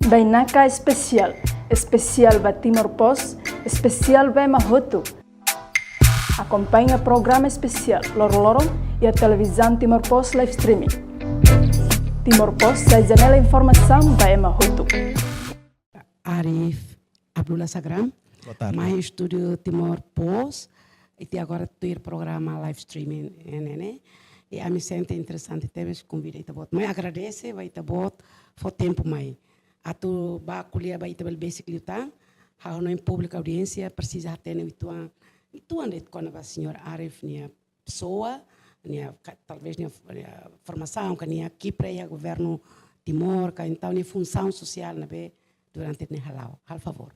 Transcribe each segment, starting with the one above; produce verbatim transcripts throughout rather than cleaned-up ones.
Bainaka espesiál, espesiál ba Timor Post, espesiál ba ema hotu. Akompaña programa espesiál loroloron iha televizaun Timor Post live streaming. Timor Post sai janela informasaun ba ema hotu. Arif Abdullah Sagram, Boa tarde. Mai estúdiu Timor Post, ita agora tuir programa live streaming ne'e, ne'e. I ami sente interesante tebes konvida ita-boot. Mai agradese ba ita-boot fó tempu mai atu bá ko'alia ba ita bele besik liután. Ha'u hanoin públiku audiénsia presiza hatene uitoan, uitoan de'it kona-ba señór Arif nia pesoa, nia ka-, talvés nia, nia formasaun, ka nia kipre iha governu Timor, ka entaun nia funsaun sosiál ne'ebé durante ne'e hala'o. Halo favór.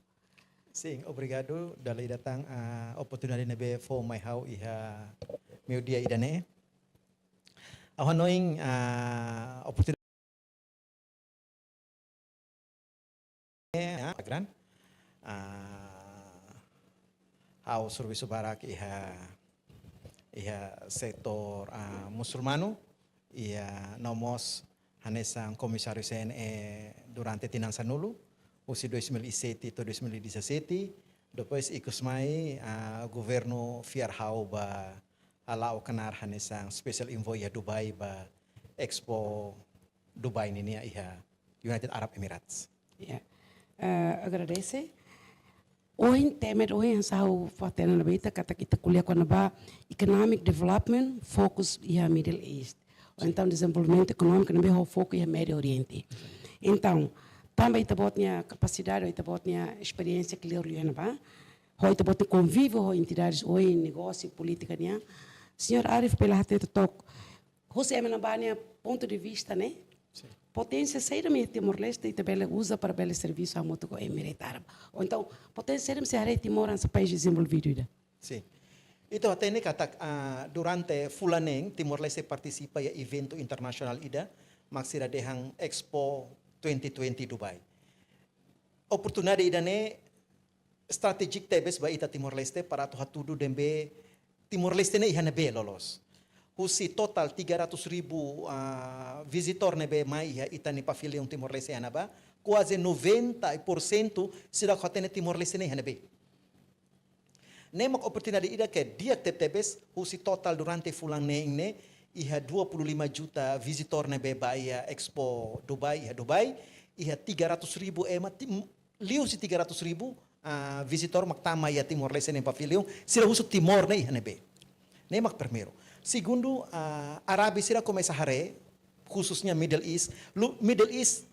Sin, obrigadu. Dala ida tan, ah, oportunidade ne'ebé fó mai ha'u iha meiudia ida-ne'e. Ha'u hanoin, ah, oportunidade ya, gran. Ah, ha'u servisu barak iha, iha setór, ah, musulmanu, iha no mós hanesan komisáriu C N E durante tinan sanulu, husi dois mil e sete to'o dois mil e dezassete, depois ikus mai, ah, governu fiar ha'u ba hala'o knaar hanesan special envoy iha Dubai ba Expo Dubai ninia iha United Arab Emirates. Ya. Eh, agradese. Ohin, tema ohin hanesan ha'u fó-hatene ona ba ita katak ita ko'alia kona-ba economic development focus iha Middle East. Ou entaun dezenvolvimentu ekonómiku ne'ebé ho foku iha Médiu Oriente. Entaun, tanba ita-boot nia kapasidade, ou ita-boot nia esperiénsia kleur liu iha ne'ebá, ho ita-boot nia konvíviu ho entidades ohin, negósiu, polítika nian, señór Arif bele hatete took, husi ema ne'ebá nia pontu de vista ne'e, sin, poténsia saida mak iha Timor-Leste ita bele uza para bele servisu hamutuk ho Emirates Árabes. Ou entaun, poténsia saida mak sei haree Timor hanesan país dezenvolvidu ida. Sin. Ita hatene katak, ah, durante fulan neen Timor-Leste partisipa iha eventu internasionál ida mak sira dehan Expo twenty twenty Dubai. Oportunidade ida-ne'e estratéjiku tebes ba ita Timor-Leste para atu hatudu dehan be Timor-Leste ne'e iha ne'ebé loloos. Husi totál tiga ratus ribu, ah, vizitór ne'ebé mai iha ita-nia pavillaun Timor-Leste iha ne'ebá, kuaze noventa por sentu sira hatene Timor-Leste ne'e iha ne'ebé. Ne'e mak oportunidade ida ke di'ak tebetebes, husi totál durante fulan neen ne'e, iha dua puluh lima juta vizitór ne'ebé bá iha Expo Dubai, iha Dubai, iha tiga ratus ribu ema, tim-, liuhusi tiga ratus ribu, ah, vizitór mak tama iha Timor-Leste nia pavillaun, sira husu Timor ne'e iha ne'ebé. Ne'e mak primeiru. Segundu, ah, Arábia sira komesa haree, khususnya Middle East. Lu-, Middle East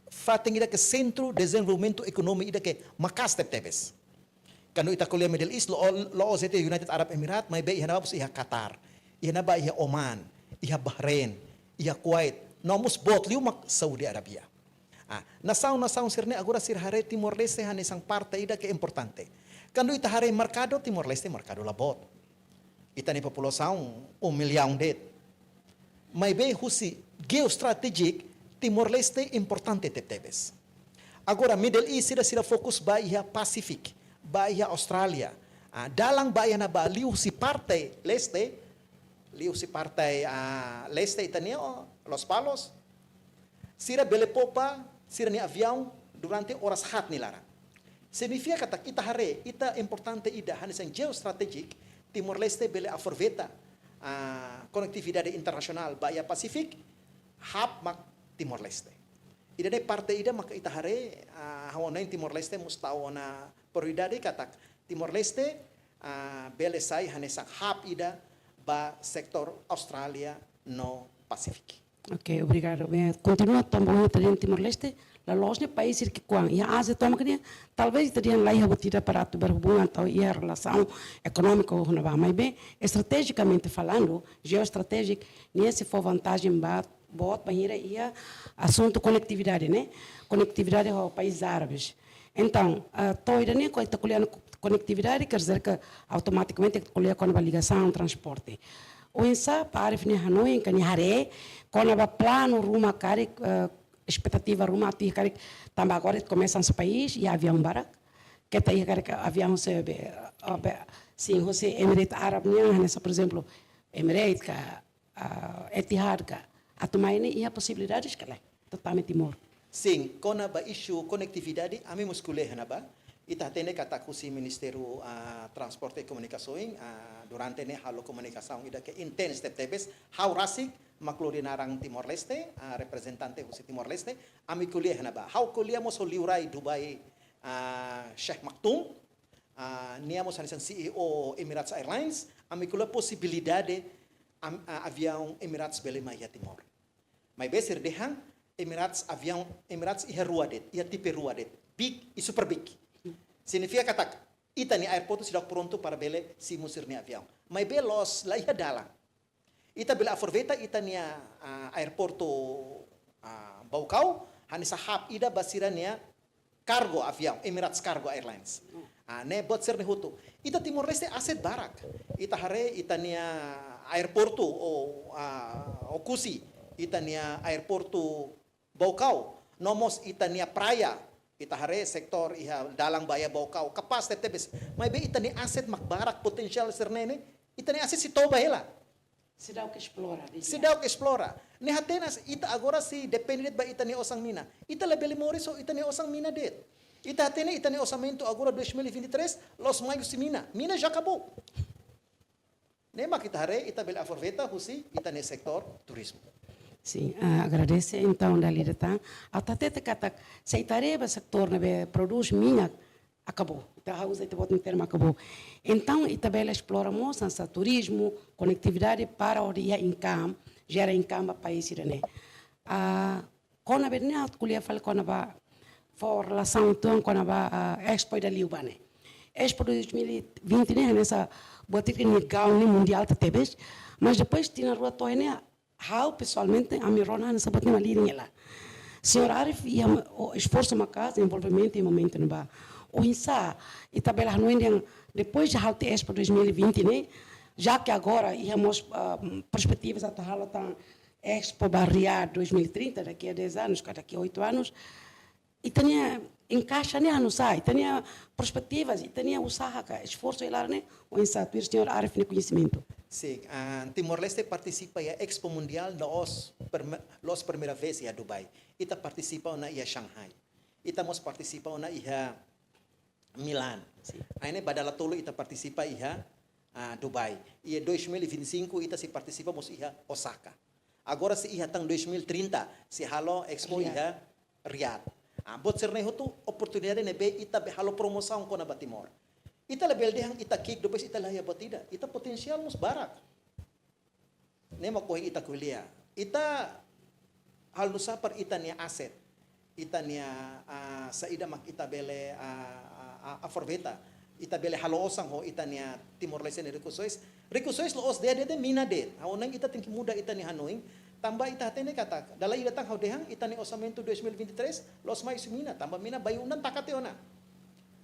fatin ida ke sentru dezenvolvimentu ekonomia ida ke maka'as tebetebes. Kuandu ita ko'alia Middle East, la'o, la'ós de'it United Arab Emirates, maibé iha ne'ebá mós iha Qatar, iha ne'ebá iha Oman, iha Bahrain, iha Kuwait, no mós boot liu mak Saudi Arabia. Ah, nasaun-nasaun sira-ne'e agora sira haree Timor-Leste hanesan parte ida ke importante. Kuandu ita haree merkadu, Timor-Leste merkadu la boot. Ita-nia populasaun um milhão de'it. Maibé husi geostrategic, Timor-Leste importante tebetebes. Agora, Middle East sira, sira fokus ba iha Pacific, ba iha Austrália. Ah, dalan ba iha ne'ebá liuhusi parte leste, liuhusi parte, ah, leste ita-nia, oh, Lospalos. Sira bele popa sira-nia aviaun durante oras haat nia laran. Signifika katak ita haree, ita importante ida, hanesan geostrategic, Timor-Leste bele aproveita, ah, konektividade internasionál ba iha Pacific, hub mak Timor-Leste. Ida-ne'e parte ida mak ita haree, ah, ha'u hanoin Timor-Leste mós tau ona prioridade katak Timor-Leste, ah, bele sai hanesan hub ida ba setór Austrália no Pacific. Ok, obrigadu. Eh, kontinua tanba ohin ita dehan Timor-Leste, la loos ne'e país sira ki'ikoan. Iha Ázia tomak ne'e, talvés ita dehan laiha buat ida para atu berhubungan atau iha relasaun ekonómiku ho ne'ebá. Maibé, estrategicamente falando, geostrategic, ne'e sei fó vantajen ba boot bainhira iha asuntu konektividade, ne'e? Konektividade ho país árabes. Entaun, ah, to'o ida-ne'e kuandu ita ko'alia ko-, konektividade, quer dizer que automaticamente ita ko'alia kona-ba ligasaun, transporte. Oinsá ba Arif nia hanoin ka nia haree, kona-ba planu ruma karik, eh, espetativa ruma atu iha karik, tanba agora komesa hanesan país, iha aviaun barak, keta iha karik aviaun husi be, eh, be, sin, husi Emirates Árabes nian, hanesan, por ezemplu, Emirates ka, ah, Etihad ka, atu mai ne'e iha posibilidades ka lae, atu tama iha Timor. Sin, kona-ba isu konektividade, ami mós ko'alia iha ne'ebá. Ita hatene katak husi Ministériu, ah, Transporte i Komunikasaun, ah, durante ne'e halo komunikasaun ida ke intens tebetebes, ha'u rasik, mak lori naran Timor-Leste, ah, reprezentante husi Timor-Leste, ami ko'alia iha ne'ebá. Ha'u ko'alia mós ho liurai Dubai, ah, Sheikh Maktoum, ah, nia mós hanesan C E O Emirates Airlines, ami ko'alia posibilidade am-, ah, aviaun Emirates bele mai iha Timor. Maibé sira dehan Emirates aviaun, Emirates iha rua de'it, iha tipe rua de'it, big i super big. Signifika katak ita-nia airport seidauk prontu para bele simu sira-nia aviaun. Maibé la'ós, la iha dalan. Ita bele aproveita ita-nia, ah, airport, ah, Baucau, hanesan hub ida ba sira-nia kargo aviaun, Emirates Cargo Airlines. Ah, ne'e buat sira-ne'e hotu. Ita Timor-Leste aset barak. Ita haree ita-nia airport, o, ah, Oekusi, ita-nia airport Baucau, no mós ita-nia praia, ita haree setór iha dalan ba iha Baucau, kapás tebetebes. Maibé ita-nia aset mak barak, potensiál sira-ne'e ne'e, ita-nia aset sei toba hela. Seidauk esplora, di'ak. Seidauk esplora. Ne'e hatene ita agora sei depende de'it ba ita-nia osan mina. Ita labele moris ho ita-nia osan mina de'it. Ita hatene ita-nia orsamentu agora dois mil e vinte e três, la'ós mai husi mina. Mina já acabou. Ne'e mak ita haree, ita bele aproveita husi ita-nia setór turizmu. Sin, ah, agradese entaun dala ida tan. Atu hatete katak, se ita haree ba setór ne'ebé prodús mina, acabou. Ita ha'u uza ita-boot nia termu acabou. Entaun, ita bele esplora mós hanesan turizmu, konektividade para hodi iha income, jera income ba país ida-ne'e. Ah, kona-ba ne'e atu ko'alia fali kona-ba fó relasaun uitoan kona-ba, ah, Expo ida liubá ne'e. Expo dois mil e vinte ne'e hanesan buat ida ke nia gaun ne'e mundiál tebetebes, mas depois tinan rua to'o iha ne'e ha'u pesoalmente ami rona hanesan buat ne'e malirin hela. Señór Arif iha, o, esforsu maka'as, envolvimentu iha momentu ne'ebá. Oinsá ita bele hanoin dehan depois de halo tiha Expo dois mil e vinte ne'e, já que agora iha mós, ah, perspetivas atu halo tan Expo ba Riyadh dois mil e trinta, daqui a dez anos, ka daqui a oito anos, ita-nia enkaixa ne'e oinsá, ita-nia perspetivas, ita-nia usaha ka esforsu hela ne'e oinsá, tuir señór Arif nia koñesimentu? Sin, ah, Timor-Leste partisipa iha Expo Mundiál la'ós prime-, la'ós primeira vez iha Dubai. Ita partisipa ona iha Shanghai. Ita mós partisipa ona iha Milan. Sin. Aine ba dala tolu ita partisipa iha, ah, Dubai. Iha dois mil e vinte e cinco ita sei partisipa mós iha Osaka. Agora sei iha tan dois mil e trinta, sei halo Expo Riyadh. Iha Riyadh. Ah, buat sira-ne'e hotu oportunidade ne'ebé ita bele halo promosaun kona-ba Timor. Ita labele dehan ita ki'ik depois ita la iha buat ida. Ita potensiál mós barak. Ne'e mak ohin ita ko'alia. Ita halo nu'usá para ita-nia aset, ita-nia, ah, saida mak ita bele, ah, ah, ah, aproveita. Ita bele halo osan ho ita-nia Timor-Leste nia rikusoin. Rikusoin la'ós de'it, de'it, de'it mina de'it. Ha'u hanoin ita tenke muda ita-nia hanoin. Tanba ita hatene katak, dala ida tan ha'u dehan, ita-nia orsamentu dois mil e vinte e três la'ós mai husi mina. Tanba mina Bayu-Undan taka tiha ona.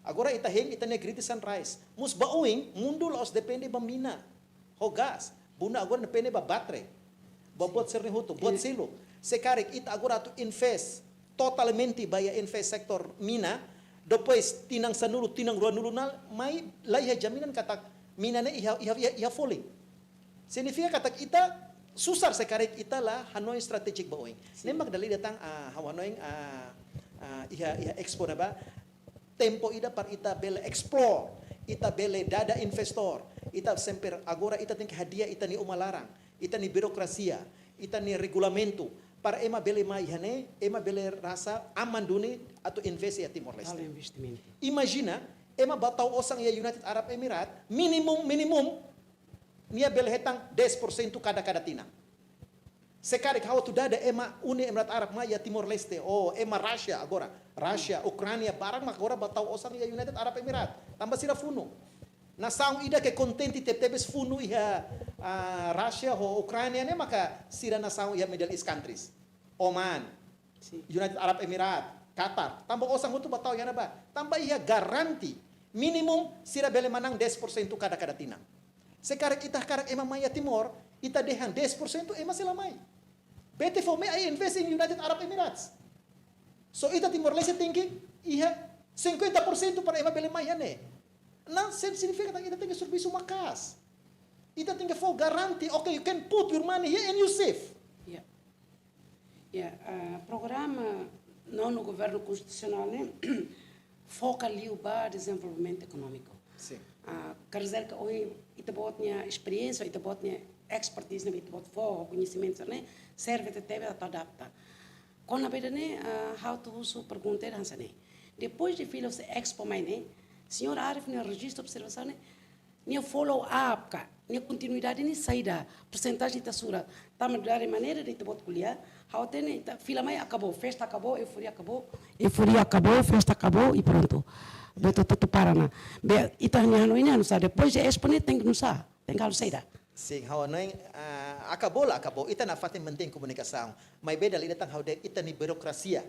Agora ita hein ita-nia Greater Sunrise. Mós ba oin, mundu la'ós depende ba mina ho gás. Mundu agora depende ba baterai. Ba, sin, buat sira-ne'e hotu, buat, sin, seluk. Se karik ita agora atu invest totalmente ba iha infraestrutura mina, depois tinan sanulu, tinan ruanulu ona mai, la iha jaminan katak mina ne'e iha, iha, iha, iha folin. Signifika katak ita susar se karik ita la hanoin strategik ba oin. Sin. Ne'e mak dala ida tan, ah, ha'u hanoin, ah, ah, iha, iha Expo ne'ebá, tempu ida para ita bele explore, ita bele dada investor, ita sempre agora ita tenke hadi'a ita-nia uma laran, ita-nia birokrasia, ita-nia regulamentu, para ema bele mai iha ne'e, ema bele rasa aman duni atu invest iha Timor-Leste. Halo investimentu. Imajina, ema bá tau osan iha United Arab Emirates, minimum, minimum, nia bele hetan dez por cento kada, kada tinan. Se karik ha'u atu dada ema Uni Emirat Arab mai iha Timor-Leste, ou ema Rúsia agora, Rúsia, Ukránia, barak mak agora bá tau osan iha United Arab Emirates. Tanba sira funu. Nasaun ida ke kontente tebetebes funu iha, ah, Rúsia ho Ukránia ne'e maka sira nasaun iha Middle East countries. Oman, sin, United Arab Emirates, Qatar. Tanba osan hotu bá tau iha ne'ebá. Tanba iha garanti minimum sira bele manán dez por cento kada, kada tinan. Se karik ita hakarak ema mai iha Timor, ita dehan dez por cento ema sei la mai. Bete fó mehi, I invest in United Arab Emirates. So ita Timor-Leste tenke iha cinquenta por cento para ema bele mai iha ne'e. Ne'e signifika katak ita tenke servisu maka'as. Ita tenke fó garanti, okay, you can put your money here and you safe. Ya. Ya, ah, programa Nonu governu konstitusionál ne'e foka liu ba dezenvolvimentu ekonómiku. Sin. Ah, quer dizer que ohin ita-boot nia esperiénsia, ita-boot nia expertise ne'ebé ita-boot fó, koñesimentu ne'e serve tebetebes atu adapta. Kona-ba ida-ne'e, ah, ha'u atu husu pergunta ida hanesan ne'e. Depois de fila husi Expo mai ne'e, señór Arif nia rejistu observasaun ne'e, nia follow up ka, nia kontinuidade ne'e saida, persentajen ita sura, tanba dari maneira ida ita-boot ko'alia, ha'u hatene ita fila mai akabou, festa akabou, euforia akabou, euforia akabou, festa akabou i prontu. Betul tutu para ona. Be, ita-nia hanoin ne'e nusá, depois de Expo ne'e tenke nusá, tenke halo saida. Sin, ha'u hanoin, ah, akabou la akabou, ita nafatin mantein komunikasaun. Maibé dala ida tan ha'u dehan ita-nia burokrasia.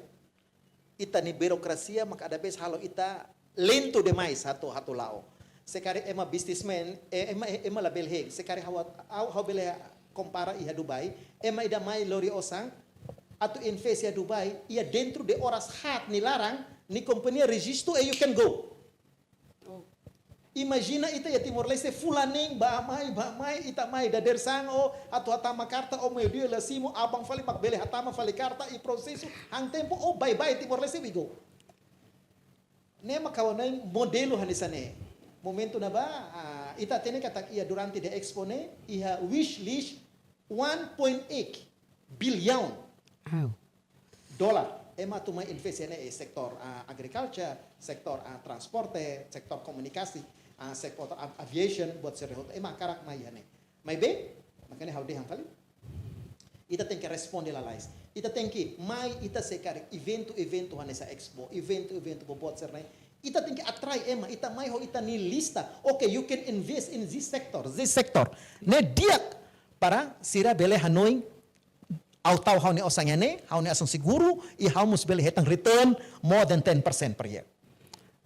Ita-nia burokrasia mak ada vez halo ita lentu demais atu, atu la'o. Se karik ema businessman, eh, ema, ema labele hein. Se karik ha'u, ha'u, ha'u bele kompara iha Dubai, ema ida mai lori osan atu invest iha Dubai, iha dentro de oras haat nia laran, nia kompañia rejistu, eh, you can go. Oh. Imajina ita iha Timor-Leste fulan neen bá mai, bá mai, ita mai dadeer-saan ou atu hatama karta ou meiudia la simu, aban fali mak bele hatama fali karta i prosesu, han tempu ou bye-bye Timor-Leste, we go. Ne'e mak ha'u hanoin modelu hanesan ne'e. Momentu ne'ebá, ah, ita hatene katak iha durante DEXPO ne'e, iha wish list one point eight billion Au. dolar. Ema atu mai invest iha ne'e, eh, setór, ah, agriculture, setór, ah, transporte, setór komunikasi, ah, setór av-, aviation, buat sira hotu. Ema hakarak mai iha ne'e. Maibé, makanya ha'u dehan fali. Ita tenke responde lalais. Ita tenke mai, ita se karik eventu, eventu hanesan Expo, eventu, eventu boboot sira-ne'e. Ita tenke atrai ema, ita mai ho ita-nia lista. Okay, you can invest in this sector, this sector. Ne'e di'ak para sira bele hanoin, ha'u tau ha'u-nia osan iha ne'e, ha'u-nia osan seguru, i ha'u mós bele hetan return more than ten percent per year.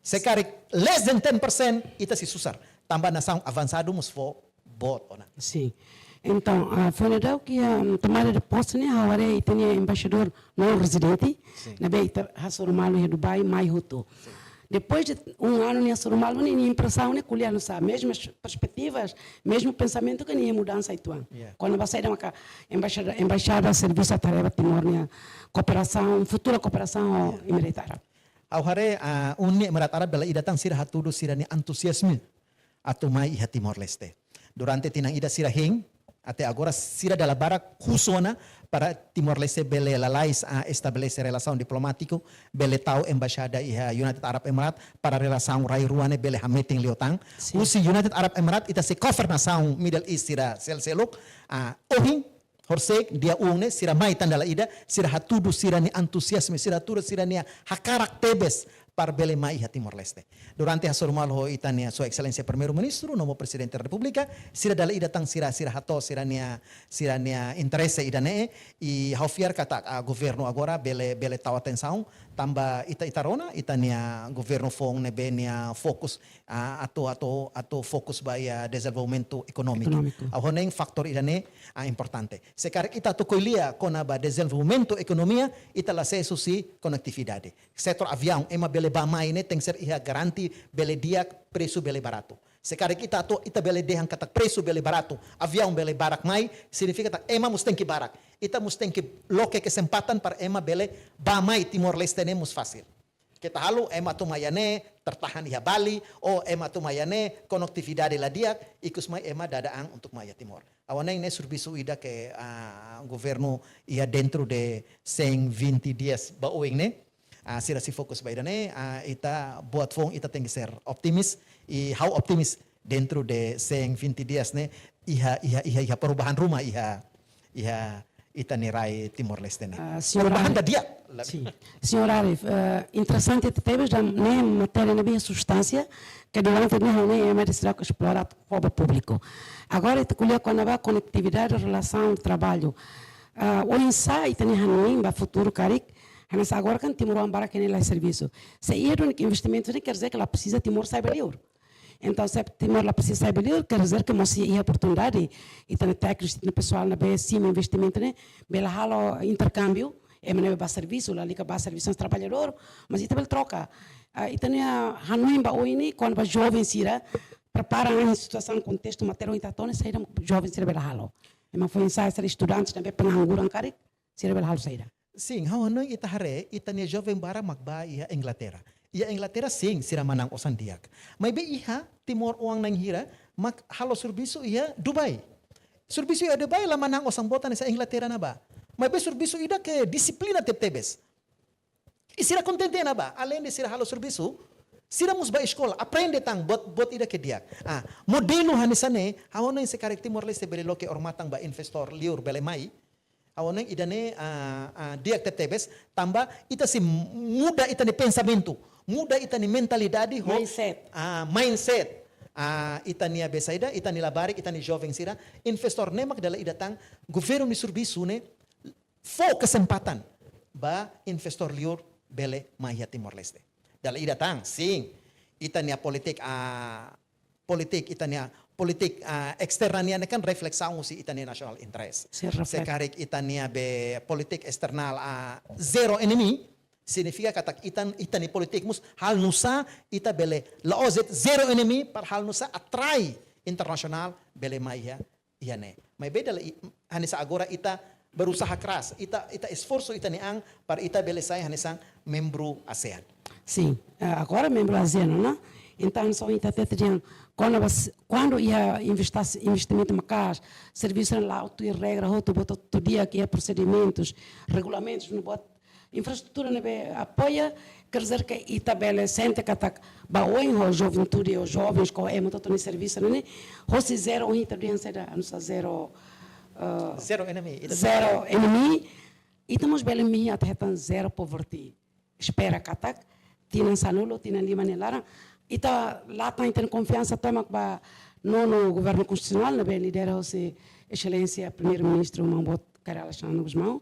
Se karik less than ten percent, ita sei susar. Tanba nasaun avansadu mós fó boot ona. Sin. Entaun, ah, foin daudauk iha, ah, tomada de posse ne'e, ha'u haree ita-nia embaixadór não rezidente, Sin. ne'ebé ita hasoru malu iha Dubai, mai hotu. Depois de um ano nia hasoru malu ne'e, nia impresaun ne'e ko'alia nusá, mesmas perspetivas, mesmu pensamentu ka nia mudansa uitoan. Yeah. Kona-ba saida maka embaixada, embaixada servisu atu haree ba Timor nia kooperasaun, futura kooperasaun ho Emirátu Árabe. Ha'u haree, ah, Uni Emirátu Árabe dala ida tan sira hatudu sira-nia antuziazmu atu mai iha Timor-Leste. Durante tinan ida sira hein, até agora sira dala barak husu ona para Timor-Leste bele lalais, ah, estabelese relasaun diplomátiku, bele tau embaixada iha United Arab Emirates para relasaun rai-rua ne'e bele hametin liután. Sin. Husi United Arab Emirates ita sei cover nasaun Middle East sira sel-seluk, ah, ohin, horisehik, dia um ne'e, sira mai tan dala ida, sira hatudu sira-nia antuziazmu, sira hatudu sira-nia hakarak tebes para bele mai iha Timor-Leste. Durante hasoru malu ho ita-nia Sua Exelénsia Primeiru-Ministru, no mós Prezidente Repúblika, sira dala ida tan sira, sira hato'o sira-nia, sira-nia interese ida-ne'e, i ha'u fiar katak, ah, governu agora bele, bele tau atensaun, tanba ita, ita rona, ita-nia governu foun ne'ebé nia fokus, ah, atu, atu, atu fokus ba iha dezenvolvimentu ekonómiku. Ekonómiku. Ha'u hanoin fatór ida-ne'e, ah, importante. Se karik ita atu ko'alia kona-ba dezenvolvimentu ekonomia, ita la sees husi konektividade. Setór aviaun, ema bele bá mai ne'e tenke ser iha garantia bele di'ak, presu bele baratu. Se karik ita atu, ita bele dehan katak presu bele baratu, aviaun bele barak mai, signifika katak ema mós tenke barak. Ita mós tenke loke kesempatan para ema bele bá mai Timor-Leste ne'e mós fasil. Keta haluha ema atu mai iha ne'e, tertahan iha Bali, ou ema atu mai iha ne'e, konektividade la di'ak, ikus mai ema dada an untuk mai iha Timor. Ha'u hanoin ne'e servisu ida ke, ah, governu iha dentro de cento e vinte dias ba oin ne'e, ah, sira sei fokus ba ida-ne'e, ah, ita buat foun ita tenke ser optimis, i ha'u optimis dentro de cento e vinte dias ne'e, iha, iha, iha, iha perubahan ruma, iha, iha ita-nia rai Timor-Leste ne'e. Ah, señór Perubahan Arif. Ida di'ak. Sin. Señór Arif, eh, interesante tebes, ne'e matéria ne'ebé iha substánsia, ke durante ne'e ha'u hanoin ema seidauk esplora fó ba públiku. Agora ita ko'alia kona-ba konektividade, relasaun, traballu. Ah, oinsá ita-nia hanoin ba futuru karik, hanesan agora kan timoroan barak ne'e la servisu. Se iha duni ke investimentu ne'e quer dizer ke la presiza Timor sai ba li'ur. Entaun, se Timor la presiza sai ba li'ur, quer dizer ke mós iha oportunidade, ita-nia tékniku, ita-nia pesoál ne'ebé simu investimentu ne'e, bele halo interkámbiu, ema ne'ebé bá servisu, lalika bá servisu, traballadór, mas ita bele troka. Ah, ita-nia hanoin ba oin ne'e, kona-ba joven sira, prepara an situasaun, kontestu, matéria ita tone, saida joven sira bele halo. Ema foin-sa'e sira, estudantes ne'ebé pengangguran karik, sira bele halo saida. Sin, ha'u hanoin ita haree, ita-nia joven barak mak bá iha Inglaterra. Iha Inglaterra sin, sira manán osan di'ak. Maibé iha Timor oan na'in hira mak halo servisu iha Dubai. Servisu iha Dubai la manán osan boot hanesan Inglaterra ne'ebá. Maibé servisu ida ke dixiplina tebetebes. I sira kontente ne'ebá, aleinde sira halo servisu, sira mós bá eskola, aprende tan buat, buat ida ke di'ak. Ah, modelu hanesan ne'e, ha'u hanoin se karik Timor-Leste bele loke odamatan ba investór liur bele mai. Ha'u hanoin ida-ne'e, ah, ah, di'ak tebetebes, tanba ita sei muda ita-nia pensamentu, muda ita-nia mentalidade ho, mindset. Ah, mindset. Ah, ita-nia be saida, ita-nia labarik, ita-nia joven sira, investór ne'e mak dala ida tan, governu nia servisu ne'e, fó kesempatan ba investór liur bele mai iha Timor-Leste. Dala ida tan, sin, ita-nia politik, ah, politik, ita-nia politik, ah, esterna nian ne'e kan reflesaun husi ita-nia national interest. Sin, reflect. Se karik ita-nia be politik esternál, ah, zero enemy, signifika katak ita, ita-nia politik mós halo nu'usá ita bele la'ós de'it zero enemy, para halo nu'usá atrai internasionál bele mai iha iha ne'e. Maibé dala i-, hanesan agora ita berusaha keras, ita, ita esforsu ita-nia an para ita bele sai hanesan membru ASEAN. Sin, eh, agora membru ASEAN, ne'e? Entaun, só ita hatete dehan, kona-ba s-, kuandu iha investas-, investimentu maka'as, servisu la'o tuir regra, hotu, buat hotu di'ak, iha prosedimentus, regulamentus, no buat infraestrutura ne'ebé apoia, quer dizer que ita bele sente katak ba oin ho juventude, ho jovens, ho ema hotu-hotu nia servisu ne'e, hosi zero ohin ita dehan saida, hanesan zero, eh, zero enemy, ita zero enemy, ita mós bele mihi atu hetan zero poverty. Espera katak tinan sanulu, tinan lima nia laran, ita la tan, ita-nia konfiansa tomak ba nonu governu konstitusionál ne'ebé lidera hosi Exelénsia Primeiru-Ministru Maun Boot Kay Rala Xanana Gusmão.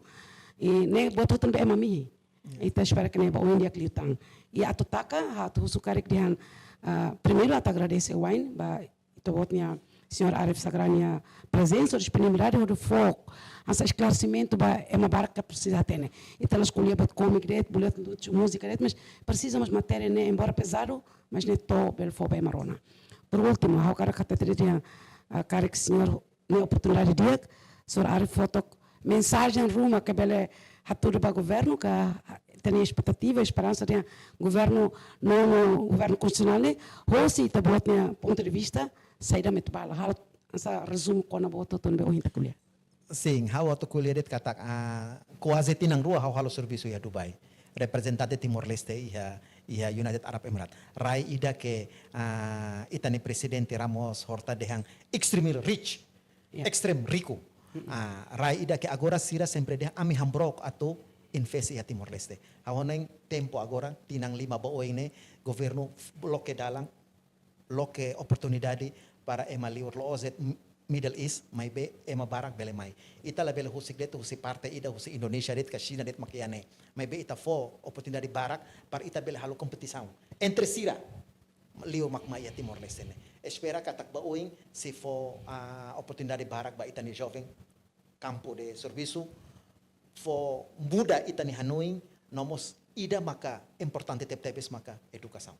I ne'e buat hotu ne'ebé ema mihi. Ya. Ita espera katak ne'e ba oin di'ak liután. I atu taka, ha'u atu husu karik dehan, ah, primeiru atu agradese wa'in ba ita-boot nia señór Arief Sagra nia prezensa, disponibilidade hodi fó hanesan esklaresimentu ba ema barak ke presiza hatene. Ita la'ós ko'alia buat kómiku de'it, buat lucu, múzika de'it, mas presiza mós matéria ne'e, embora pezadu, mas ne'e to'o bele fó ba ema rona. Por último, ha'u hakarak hatete dehan, ah, karik señór nia oportunidade di'ak, señór Arief fó took mensajen ruma ke bele hatudu ba governu, ka ita-nia espetativa, esperansa dehan governu, nonu governu konstitusionál ne'e, hosi ita-boot nia pontu de vista, saida mak atu bá halo, hanesan rezumu kona-ba buat hotu ne'ebé ohin ita ko'alia. Sin, ha'u atu ko'alia de'it katak, ah, kuaze tinan rua ha'u halo servisu iha Dubai. Reprezentante Timor-Leste iha, iha United Arab Emirates. Rai ida ke, ah, ita-nia Prezidente Ramos Horta dehan extremely rich. Ya. Ekstrem riku. Mm-mm. Ah, rai ida ke agora sira sempre dehan ami hamburuk atu investe iha Timor-Leste. Ha'u hanoin tempu agora, tinan lima ba oin ne'e, governu f-, loke dalan, loke oportunidade para ema liur la'ós de'it M-, Middle East, maibé ema barak bele mai. Ita labele husik de'it husi parte ida husi Indonézia de'it ka Xina de'it mak iha ne'e. Maibé ita fó oportunidade barak para ita bele halo kompetisaun entre sira liu mak mai iha Timor-Leste ne'e. Espera katak ba oin sei fó, ah, oportunidade barak ba ita-nia joven, kampu de servisu, fó muda ita-nia hanoin, no mós ida maka importante tebetebes maka edukasaun.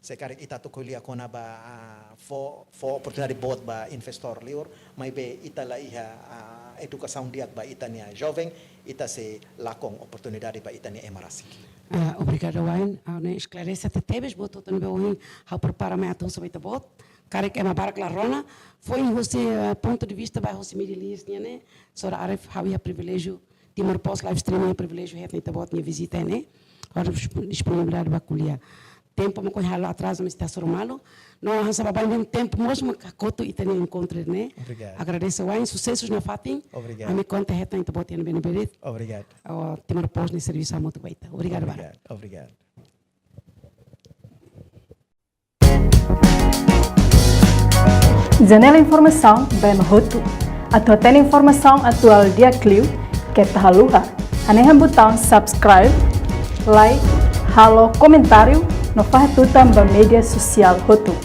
Se karik ita atu ko'alia kona-ba, ah, fó, fó oportunidade boot ba investór liur, maibé ita la iha, ah, edukasaun di'ak ba ita-nia joven, ita sei lakon oportunidade ba ita-nia ema rasik. Ah, obrigada wa'in, ha'u hanoin esklarese tebetebes buat hotu ne'ebé ohin ha'u prepara mai atu husu ba ita-boot. Karik ema barak la rona, foin husi, eh, pontu de vista ba husi Middle East nian ne'e, señór Arief, ha'u iha priviléjiu, Timor Post live streaming iha priviléjiu hetan ita-boot nia vizita ne'e, hodi disp-, disponibilidade ba ko'alia. Tempu mak ohin halo atrazu, mas ita hasoru malu. No hanesan baibain tempu mós mak hakotu ita-nia enkontru ne'e. Obrigadu. Agradese wa'in, susesus nafatin. Obrigadu. Ami konta hetan ita-boot iha ne'ebé-ne'ebé de'it. Obrigadu. Oh, Timor Post nia servisu hamutuk ba ita. Obrigadu barak. Obrigadu, obrigadu. Janela informasaun ba ema hotu. Atu hatene informasaun atuál di'ak liu, keta haluha hanehan butaun subscribe, like, halo komentáriu, no fahe tutan ba média sosiál hotu.